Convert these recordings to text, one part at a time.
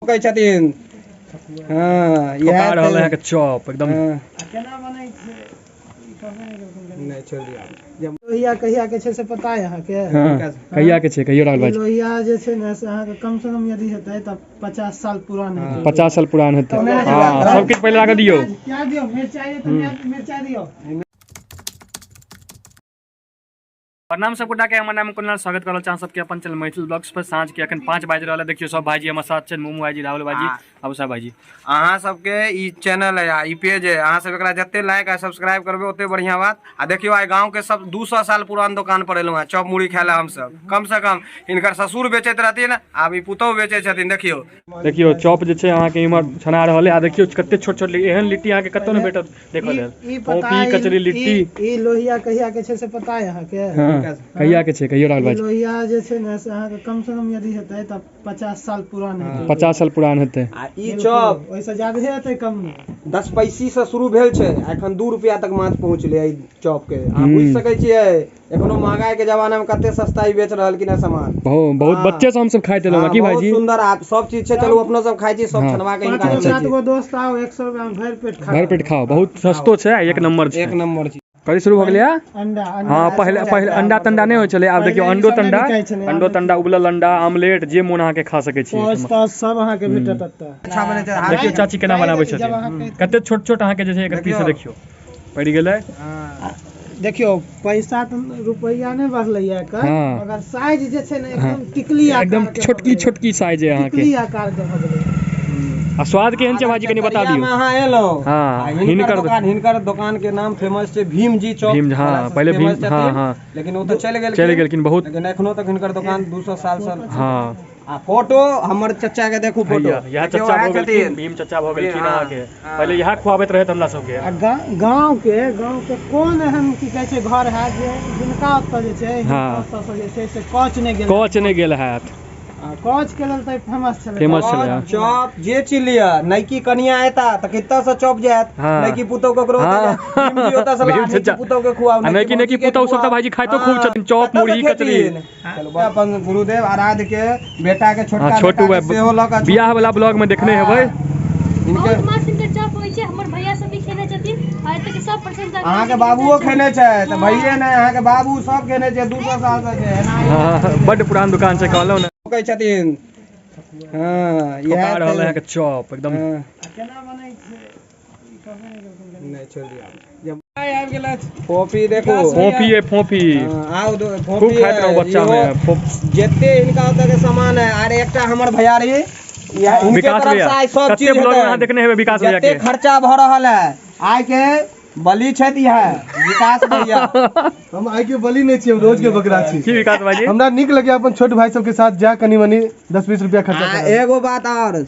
कहै छथिन। हँ, इएह ठोका रहल है अहाँके चॉप एकदम। हँ। केना बनै छै ई कहबे नहि केलखिन। नहि, छोड़ि दियौ। लोहिया कहिया के छै से पता है अहाँके? हँ, कहिया के छै कहियो राहुल ई भाई? लोहिया जे छै ने से अहाँके कम से कम यदि हेतै तऽ 50 साल पुरान हेतै। 50 साल पुरान हेतै। हँ, सब किछु पहिले राखऽ दियौ। प्याज दियौ, मिरचाइ तऽ मिरचाइ दियौ। प्रणाम सबगोटा के, हमर नाम कुणाल, स्वागत करल चाह सबके अपन चैनल मैथिल ब्लॉग्स पर। साँझ के अखन 5 बाजि रहल है। देखियौ सब भाईजी हमर साथ छै, मोमू भाईजी, राहुल भाईजी, अबूसा भाईजी। अहाँ सबके ई चैनल है आ ई पेज है, अहाँ सब एकरा जते लाइक आ सब्सक्राइब करबै ओते बढ़िया बात। आ देखियौ आइ गाँव के सब 200 साल पुरान दुकान पर एलहुँ हँ चॉप मुढ़ी खाय लए। हमसब कम से कम हिनकर ससुर बेचैत रहथिन, आब ई पुतहु बेचै छथिन। देखियौ देखियौ चॉप जे छै अहाँके इम्हर छना रहल है। आ देखियौ कते छोट छोट, एहन लिट्टी अहाँके कतौ नहि भेटत देखऽ लेल। ई पता कॉपी है, कचरी लिट्टी। ई लोहिया कहिया के छै से पता है अहाँके? हँ, कहिया के छै कहियो राहुल ई भाई? लोहिया जे छै ने से अहाँके कम से कम यदि हेतै तऽ 50 साल पुरान हेतै। 50 साल पुरान हेतै। आ ई चॉप ओहिसँ ज्यादे हेतै, कम नहि। 10 पैसी से शुरू भेल छै, एखन 2 रुपया तक मात्र पहुँचलै एहि चॉप के। अहाँ बुझि सकै छियै एखनो महंगाई के जमाना में कते सस्ता ई बेच रहलखिन हँ सामान। बहुत बहुत बच्चे से हमसब खाइत एलहुँ हँ की बहुत भाईजी? सुंदर आप सब चीज छै। चलू अपनो सब खाइ छी, सब छनवा के 5 हिनका गो दै 7 छी। गो दोस्त आओ, 100 रुपया में भरि पेट खा। भरि पेट खाओ, बहुत सस्तो छै आ एक नंबर छै। एक नंबर छै। कथी शुरू भऽ गेलै? अंडा। हँ, पहिले पहिले अंडा तंडा नहि होइ छलै, आब देखियौ पहिले अंडो ई सब नहि तंडा, बिकाइ छलै, आब अंडो तंडा, उबलल अंडा, आमलेट, जे मोन अहाँके खा सकै छी। पौच तौच सब अहाँके भेटत ओतऽ। अच्छा बनै छै। देखियौ चाची केना बनाबै जब छथिन, अहाँके कते छोट छोट अहाँके जे छै एकर पीस देखियौ पड़ि गेलै। देखियौ पैसा तऽ रुपैआ नहि बढ़लैया एकर, मगर साइज जे छै ने एकदम टिकली आकार एकदम के भऽ छोटकी गेलै। छोटकी साइज है अहाँके, टिकली आकार के भऽ गेलै। आ स्वाद केहन छै भाजी, कनि बता चतरिया दियौ। में अहाँ एलहुँ। हँ, आ हिनकर हिनकर दुकान, हिनकर दुकान के नाम फेमस छै भीम जी चौक। भीम, हँ, वाला से पहिले फेमस भीम, हँ, छथिन, हँ। लेकिन ओ तऽ चलि गेलखिन। चलि गेलखिन बहुत। लेकिन एखनो तक हिनकर दुकान 200 साल से। हँ। आ फोटो हमर चचा के देखू फोटो। भैया इएह देखियौ, चचा वएह भऽ गेलखिन, छथिन। भीम चचा भऽ गेलखिन हँ, अहाँके। हँ। पहिले इएह खुआबैत रहैत हमरा सबके। आ गाँव के कोन एहन की कहै छै घर है जे जिनका ओतऽ जे छै, हिनका ओतऽ से जे छै से कच नहि गेल? कच नहि गेल हैत। आ कच के लेल तऽ फेमस छलै। फेमस छलै, हँ। चॉप जे चीज लिअ, नैकी कनिया एता तऽ कतऽ से चॉप जायत? नैकी पुतहु ककरो ओतऽ हँ। जायत। भीमजी ओतऽ से भीम ला, नैकी चचा। पुतहु के खुआउ। आ नैकी नैकी भौजी के पुतहु सब तऽ खुआउ। भाईजी खाइतो खूब हँ, छथिन चॉप, कतऽ से मुरही, कचरी। खेथिन? चलू, अपन गुरुदेव आराध्य के बेटा के, हँ, छोटका छोटू बेटा के भाई सेहो लऽ कऽ बियाह वाला ब्लॉग में देखने हेबै। हिनके बहुत मस्त हिनकर चॉप होइ छै। हमर भैया सब भी खेने छथिन आ एतऽ के सब प्रशंसा करै अहाँके छथिन। बाबुओ खेने छै तऽ भैये नहि, अहाँके बाबू सब खेने छै। 200 साल से छै एना। हँ, बड्ड पुरान दुकान छै कहलहुँ ने। कहै छथिन। हँ, ठोका इएह रहल है अहाँके चॉप एकदम। हँ। केना बनै छै ई कहबे नहि केलखिन। नहि, छोड़ि दियौ। आबि गेलथि फोफी देखू। फोफी है फोफी। हँ, आउ खूब फोफी खाइत रहौं है, बच्चा इहो में जते हिनका ओतऽ के सामान है। आर एकटा हमर भैयारी इएह हिनके विकास तरफ भैया से आइ सब कते चीज ब्लॉग में अहाँ हेतै। देखने हेबै विकास भैया जते के। खर्चा भऽ रहल है आइ के बलि छथि इएह विकास भैया। हम आइ के बलि नहि छी, हम रोज के बकरा छी। की विकास भाईजी? हमरा नीक लगैया अपन छोट भाई सबके साथ जा कनि मनि 10-20 रुपया खर्चा आ करब। एगो बात और,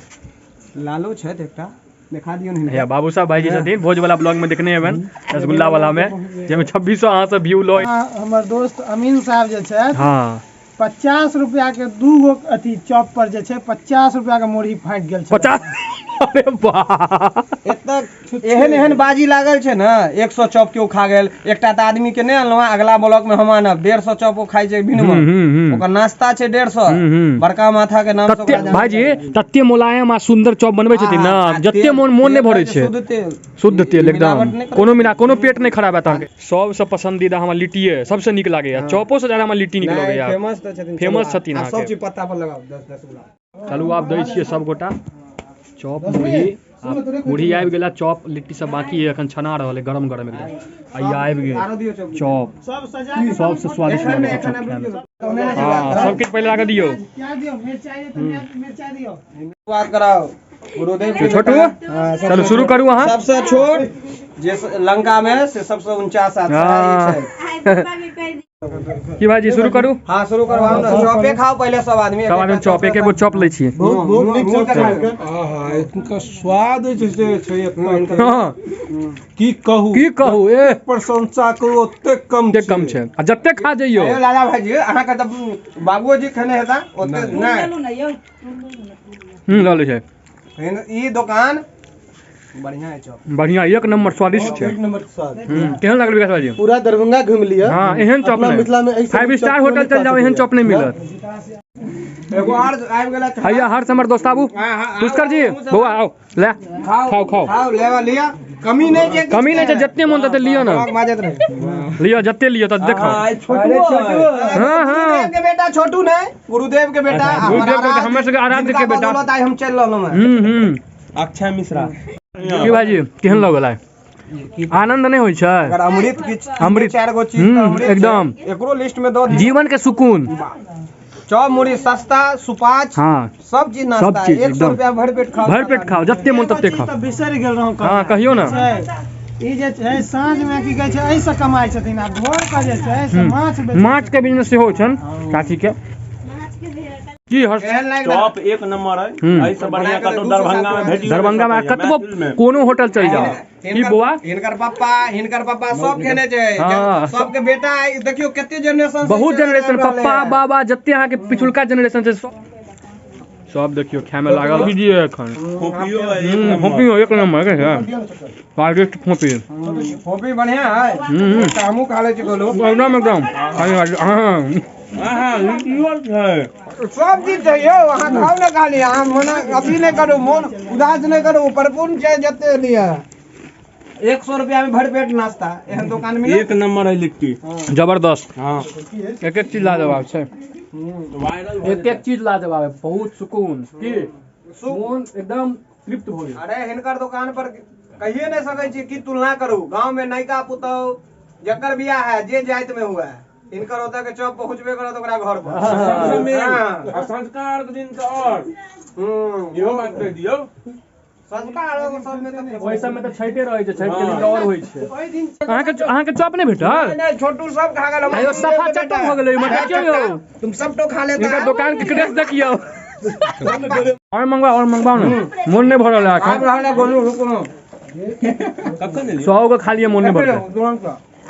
लालो छथि एकटा, देखा दियौ ने हिनका। भैया बाबू साहब भाईजी छथिन, भोज वाला ब्लॉग में देखने हेबनि रसगुल्ला वाला में, जाहिमे 2600 अहाँ सब व्यू लो। हमर दोस्त अमीन साहब जे छथि, हँ, 50 रुपया के 2 गो अथी चॉप पर जे छै 50 रुपया के मुरही फाटि गेल छै। 50, अरे वाह। एतऽ एहन एहन बाजी लागल छै ने, 100 चॉप केओ खा गेल। एकटा तऽ आदमी के नहि अनलहुँ हँ, अगला ब्लॉक में हम आनब। 150 चॉप ओ खाइ छै भिनमे, हम्म, हम्म, हम्म। ओकर नाश्ता छै 150। हम्म, हम्म। बड़का माथा के नाम से तते ओकरा जानल भाईजी जाइ छै। तते मोलायम आ सुंदर चॉप बनबै छथिन ने, आ जते तेल- मोन मोन नहि तेल भरै छै, छै। शुद्ध तेल, शुद्ध तेल मिलावट एकदम। नहि करै। कोनो मिला कोनो पेट नहि खराब हैत अहाँके। सबसँ पसन्दीदा हमर लिट्टीए सबसँ नीक लागैया, चॉपो से ज्यादा हमरा लिट्टी नीक नहि, लगैया। फेमस तऽ छथिन। फेमस चलू, छथिन आब अहाँके। सब चीज पत्ता पर लगाउ, 10-10 गुलाब। चलू आब दै छियै सब गोटा चॉप मुरही। आब मुरही आबि गेला, चॉप लिट्टी सब बाकी है, एखन छना रहल है गरम गरम एकदम। आ ई आबि गेल आरो दियौ चॉप। चॉप सब सजा के सबसँ स्वादिष्ट एखन लगै छै एखन चॉप खायमे। हँ, हँ, सब किछु पहिले राखऽ दियौ। प्याज दियौ, मिरचाइ तऽ मिरचाइ दियौ। बात कराउ गुरुदेव के। छोटू हँ, सबसँ चलू शुरू करू अहाँ। सबसँ छोट जे लंका में से सबसँ 49 हाथ हँ। छै। की भाईजी, शुरू करू? हाँ, शुरू करवाओ ना। चॉपे खाओ पहले सब आदमी। सब आदमी चॉप, एक एक गो चॉप लै छियै। बहुत बहुत नीक चॉप छै अहाँके। आहा, इनका स्वाद जे छै छै एतना हँ, की कहू, की कहू, ए प्रशंसा करू ओतेक कम। कते कम छै आ जते खा जइयौ। अयो लाला भाईजी, अहाँके तऽ बाबुओ जी खेने हेता ओते नहि। लऽ लै छै। ई दोकान बढ़िया है चॉप। बढ़िया, एक नंबर स्वादिष्ट छै। एक नंबर के स्वाद। केहन लागल विकास भाईजी? पूरा दरभंगा घूम लिअ, हँ, एहन चॉप अपना नहि। मिथिला में एहि फाइव स्टार होटल चल जाओ, एहन चॉप नहि मिलत। एगो आर आबि गेल। हैया हर्ष हमर दोस्त, आबू पुष्कर जी बौआ, आओ ले खाओ खाओ। खाओ, लेवा लिया, कमी नहीं छै, कमी नहीं छै, जते मन तते लियो ना, लियो जते लियो त देखो। छोटू, हां हां के बेटा छोटू नहीं, गुरुदेव के बेटा, हमर सबके आराध्य के बेटा। आइ हम चल रहलौं हैं। अक्षय मिश्रा। की भाईजी केहन लगल आइ? आनंद नहीं होई छै? अगर अमृत किछ अमृत चार गो चीज त अमृत एकदम, एकरो लिस्ट में दो। जीवन के सुकून, चौप मुड़ी सस्ता सुपाच, हाँ सब चीज नाश्ता, 100 रुपया भर पेट खाओ, भर पेट खाओ, जते मन तते खाओ। बिसरि गेल रहौं। हां कहियो ना। ई जे छै साँझ में की कहै छै एहिसँ कमाइ छथिन, आ भोर के जे छै से माछ माछ के बिजनेस सेहो छन चाची के। की हर्ष चॉप एक नंबर है, एहिसँ बढ़िया कतौ दरभंगा में भेटियो, दरभंगा में कतबो कोनो होटल चल जाओ। की बुआ हिनकर पापा सब खेने छै, सबके बेटा देखियो कते जनरेशन, बहुत जनरेशन, पप्पा बाबा जते अहाँ के पिछुलका जनरेशन छै सब देखियो खाय में लागल। कीजिए एखन फोपियो एक नंबर है, स्वादिष्ट फोपी, फोपी बढ़िया है। हमहू खा ले छी गोलू, एकदम एकदम। हां हां लिट्टियो छै, सब चीज छै यौ, अहाँ खाउ ने खाली, अहाँ मना अथी नहि करू, मोन उदास नहि करू, परिपूर्ण छै जते लिअ। 100 रुपया में भर पेट नाश्ता, एहन दुकान मिले। एक नंबर है लिट्टी, जबरदस्त। हां एक एक चीज लाजवाब छै, एक एक चीज लाजवाब है, बहुत सुकून की मोन एकदम तृप्त हो गेल। अरे हिनकर दुकान पर कहिए नहीं सकै छी की तुलना करू, गांव में नयका पुतहु जकर बियाह है जे जाति में हुआ है, इनकर ओतऽ के चौप पहुँचबे करत ओकरा घर पर। संस्कार के दिन तऽ और इहो बात कहि दियौ, संस्कार सब में तऽ ओहि सब में तऽ छठे रहै छै, छठ के दिन और होइ छै। अहाँ के चॉप नहि भेटल? नहीं, छोटू सब खा गेल, आयो सफा चटो भऽ गेलै, मत देखियौ यौ, तुम सब तो खा लेता। इनकर दुकान के क्रेश देखियौ। और मंगवाओ, और मंगवाओ ना, मोन नहि भरल है आब रहल है गोलू, रुकू ना, 100 गो खा लिए मोन नहि भरल।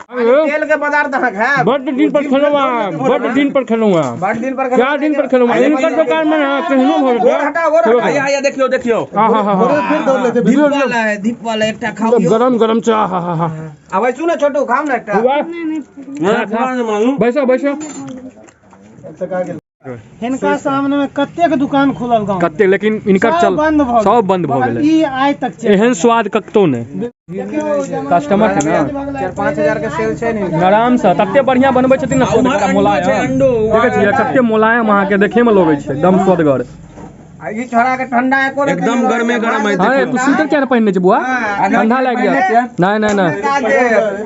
तेल के पदार्थ अहाँ खायब। बड दिन पर खेलौं हैं, बड दिन पर खेलौं हैं, बड दिन पर, 4 दिन पर खेलौं हैं। इनकर दुकान में ना केहनो भर गेल। आया देखियो देखियो, हां हां हां फिर दौड़ लेते, दीप वाला है, दीप वाला एकटा खाओ, गरम गरम चाह। हां हां आबै सुन छोटू, खाओ ना एकटा। नहीं बैसो बैसो। हिनका सामने में कतेक दुकान खुलल गांव कतेक, लेकिन इनकर चल सब बंद भ गेलै, ई आइ तक छै, एहन स्वाद कतौ नहि। कस्टमर छै ना 4-5 हजार के सेल छै ने आराम से, तते बढ़िया बनबै छथिन ना, स्वादगर मोलायम देखै छियै, कते मोलायम अहाँ के देखे में लगै छै, एकदम स्वादगर। ई छोड़ा के ठंडा एको एकदम गरमे गरम है। हां तू स्वेटर किया पहिनने छै बुआ? ठंडा लागि गेल। नहीं नहीं नहीं,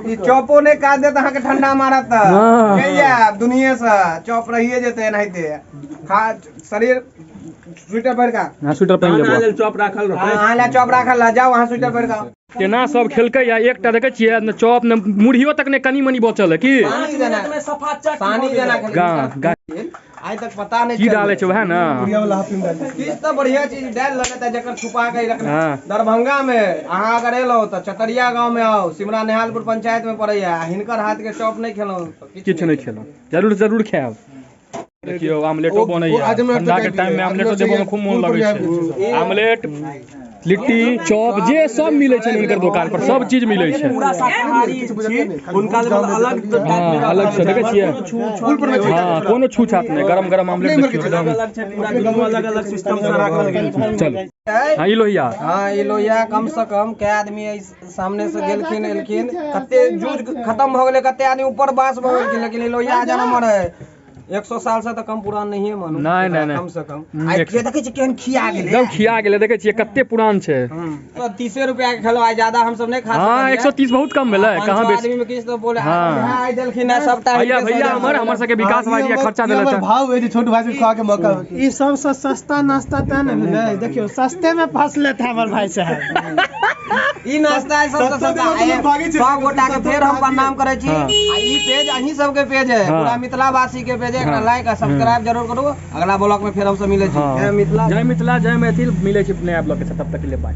ई चॉपो नै काज देत अहाँ के, ठंडा मारत चलि जायब दुनिये से, चॉप रहिए जेतै एनाहिते खा, शरीर स्वेटर पहिर के, हां स्वेटर पहिन लेबो, चॉप राखल रहतै, अहाँ ला चॉप राखल रह, जाउ अहाँ स्वेटर पहिर के। केना सब खेलकै या एकटा देखै छियै ने चॉप ने मुरहियो तक ने कनी मनी बचल है की सानी जेना गा आइ तक पता नहीं की डालै छै वएह ना, किछ तऽ बढ़िया चीज डालि लेने जकर छुपा के रखने। दरभंगा में अहाँ अगर एलहुँ तऽ चतरिया गाँव में आउ, सिमरा नेहालपुर पंचायत में पड़ैया, हिनकर हाथ के चॉप नहीं खेलहुँ, किछु नहीं खेलहुँ, जरूर जरूर खायब। देखियौ आमलेटो बनैया, ठंडा के टाइम में आमलेटो देबो में खूब मोन लगै छै। आमलेट लिट्टी चॉप जे सब मिलै छै हिनकर दुकान पर, सब चीज मिलै छै, पूरा शाकाहारी छी हुनका अलग अलग छै, देखै छियै हां कोनो छूछात नहि, गरम गरम आमलेट देखियौ एकदम अलग छै, पूरा दुनू अलग अलग सिस्टम से राखल गेल छै। चल हां ई लोहिया, हां ई लोहिया कम से कम कै आदमी सामने से गेलखिन एलखिन, कते जूझ खत्म भऽ गेलै, कते आदमी ऊपर बास भऽ गेलखिन, लेकिन ई लोहिया जनमर है 100 साल से तऽ कम पुरान नहीं है मानू, नहीं नहीं नहीं कम से कम। आइ के देखै छी केहन खिया गेलै, एकदम खिया गेलै, देखै छियै कते पुरान छै। 30 रुपया के खेलौ, आइ ज्यादा हम सब नहीं खा हां 130 बहुत कम भेलै, कहां बेसी आदमी में किछ तो बोले। हां आइ देलखिन है सबटा भैया, भैया हमर हमर सबके विकास भाई के खर्चा देले छै, भाव है जे छोट भाई से खुआ के मौका। ई सबसे सस्ता नाश्ता त ने भेलै, देखियौ सस्ते में फसले था हमर भाई साहब, ई नाश्ता है सबसे सस्ता। सब गोटा के फेर हम प्रणाम करै छी, आ ई पेज अहीं सबके पेज है, पूरा मिथिला वासी के पेज है, एकरा लाइक आ सब्सक्राइब जरूर करू। अगला ब्लॉग में फेर हम सब मिलै छी। जय मिथिला, जय मिथिला, जय मैथिल, मिलै छी नया ब्लॉग के साथ, तब तक के लिए बाय।